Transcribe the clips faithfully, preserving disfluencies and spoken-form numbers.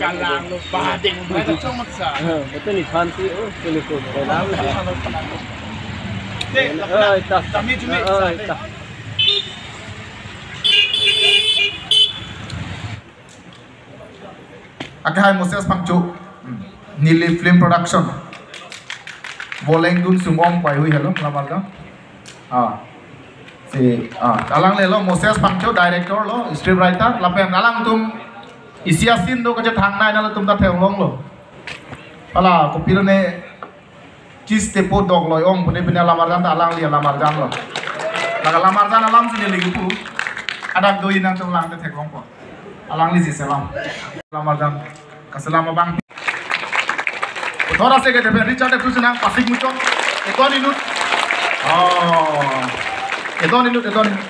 Kalang lo bading, ada cuma sa. Eh, betul ni, fancy, oh, sini tu, dalam. Dek, Oi, ta. Kami cumi. Oi, ta. Akhai Moses Phangcho, Nili Film Production. Boleng dun sumong pai hui hello, lamar ka. Ah. Si, ah, alanglelo Moses Phangcho, director lo, script writer, lapen alangtum isi a-scene do kachethangnei nangtum ta theklonglo. Hala, kopilo ne, kis tepo dok loi ong pune pune lamarjan ta alangli lamarjan lo. Laga lamarjan alam si neli kipu. Adak do-i nangtum lang te theklongpo. Alangli si selam. Lamarjan. Kaselam abang. Thora se ke debe Richard F tu sinang pasik muchot. Edon inut. Oh. Edon inut, edon inut.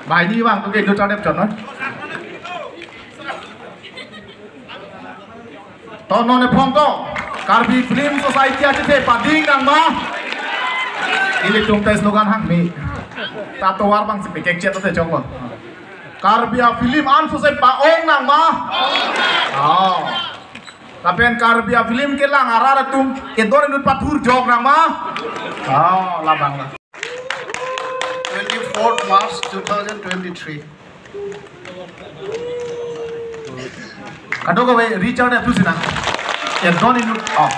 Banghini abang tu ke inut Richard F chot na. To non ephong to Karbi Film Society achethe pading nang ma. Ilitum ta slogan hangmi. Ta tovar abang si pekek chet te choklo. Karbi a-film an sose pa-ong nang ma. Oh. Lapen Karbi a-film kelang arat atum edon inut pathur jok nang ma. Oh, labang la. Twenty-fourth March two thousand twenty-three. Kadokave Richard F tu sinang. Edon inut. Oh.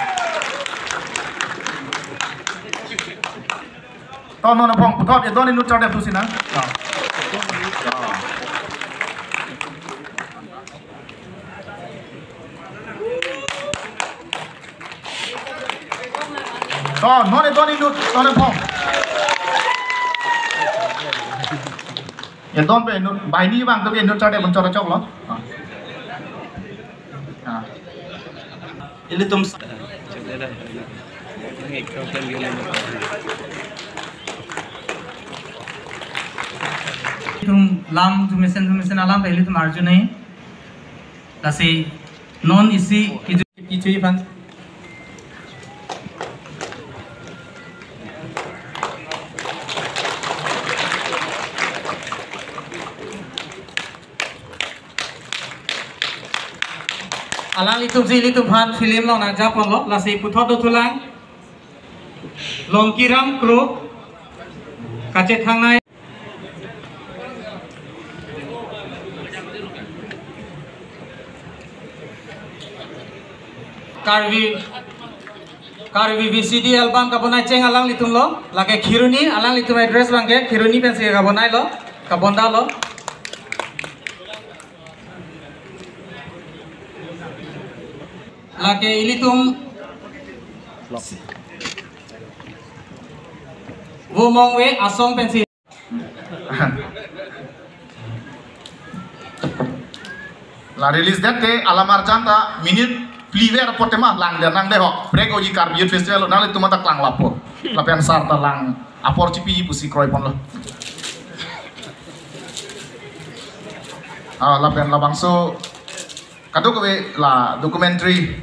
To non ephong puthot edon inut Richard F tu sinang. Oh. To non edon inut, non ephong. Edon pe inut, banghini abang tu ke inut Richard F chot choklo. Ah. Ah. Ilitum s- Ilitum lam jumesen jumesen alam ta ilitum arjunei. Lasi non isi kiju-, kiju aphan. Alanglitum si ilitum aphan film along nangjaponlo, lasi puthot dothulang. Longkiram Kro, kachethangnei. Karbi, Karbi V C D album kabonai cheng alanglitum lo, lake Kheroni, alanglitum address abang ke Kheroni pensi kabonailo, kabondalo. Lake ilitum Vo Mongve asong pensi. La release date ke alam arjan ta minute phli ver apot tema lang dia nang dehok. Prek oji Karbi Youth Festival nanglitum ta klang lapo. Lapen sar ta lang apor chipi pusi kroiponlo. Ah, lapen labangso kadokave la documentary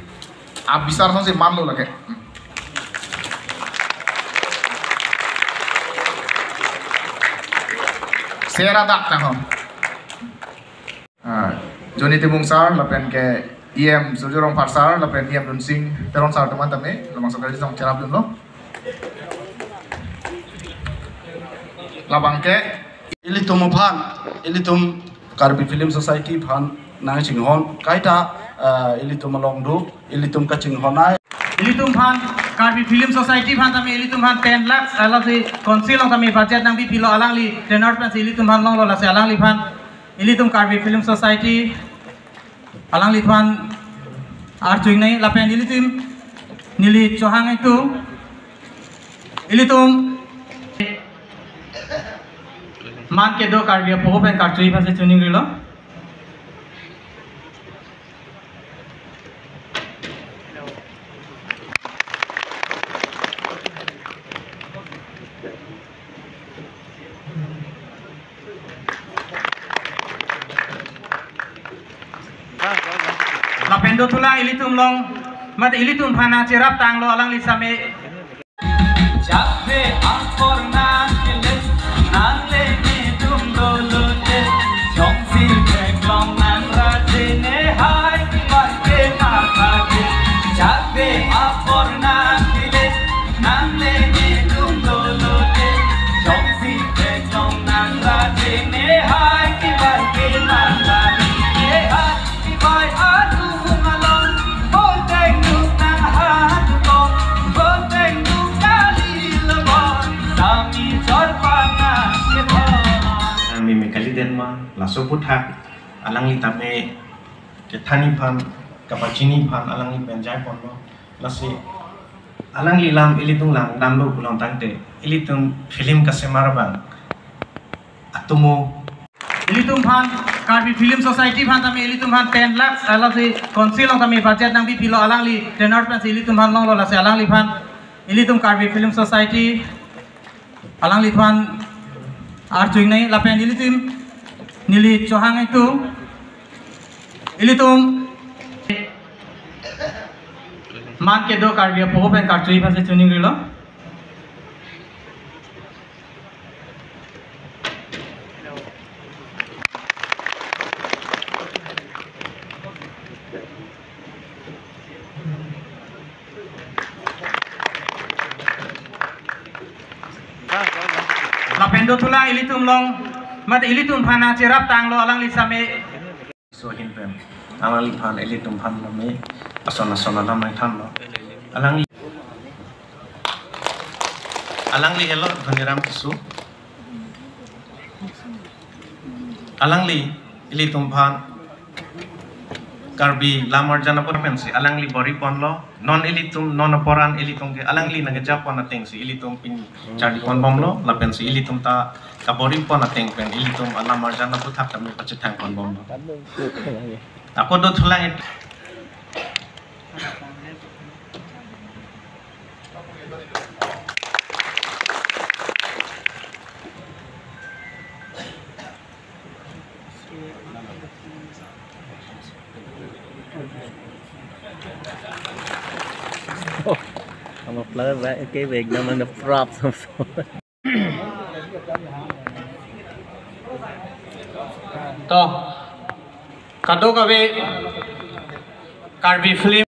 abisar song si manlo lake. Sera dak na ho. Ah, Johnny Timung sir, lapen ke E M Surjya Rongphar sir, lapen E M Dunsing Teron sir teman tame, labangso kali song cherapdunlo. Labang ke ilitum aphan, ilitum Karbi Film Society aphan nangchinghon kaita, eh, ilitum along do, ilitum kachinghonnei. Ilitum aphan Karbi Film Society aphan tame ilitum aphan ten lakhs, alasi council along tame budget nangpipilo, alangli tenor pensi ilitum aphan longlo, lasi alangliphan ilitum Karbi Film Society alangliphan arjunei lapen ilitum neli chohang itu ilitum man kedo Karbi apoho pen karjui aphansi choningrilo. Lapen dothulang ilitum along, mate ilitum aphan nangcheraptanglo alangli same. Jape apor nangkele, nangle nidum dolo te, jongsi theklong nangrajene hai, Puthak alangli tame kethanji aphan, kapachini aphan alangli pen jai ponlo. Lasi alangli lam ilitum langdamlo pulo tangte, ilitum film kasemar abang atomo. Ilitum aphan, Karbi Film Society aphan tame ilitum aphan ten lakh, lasi council along tame budget nangpipilo, alangli tenor pensi ilitum aphan longlo, lasi alangliphan, ilitum Karbi Film Society, alangliphan arju-ik nai, lapen ilitum, neli chohang itum, ilitum man kedo Karbi apo pen karjuji aphansi choningrilo. Lapen dothulang ilitum along, mate ilitum aphan nangcherap tanglo alangli same. So ahin pen alangliphan ilitum aphan tame ason ason alam nangthanlo. Alangli, alangli helo Dhoniram Tisso. Alangli ilitum aphan Karbi lam arjan apor pensi alangli bor-i ponlo. Non ilitum, non apor an ilitum ke alangli nangkeja pon atengsi ilitum pini charli ponbomlo, lapensi ilitum ta kabor-i pon ateng pen ilitum alam arjan aputhak tame pachethang ponbomlo. Ako dothulang it- Oh, ang mga flower ba, okay, wag naman na props. To, kadokave Karbi Film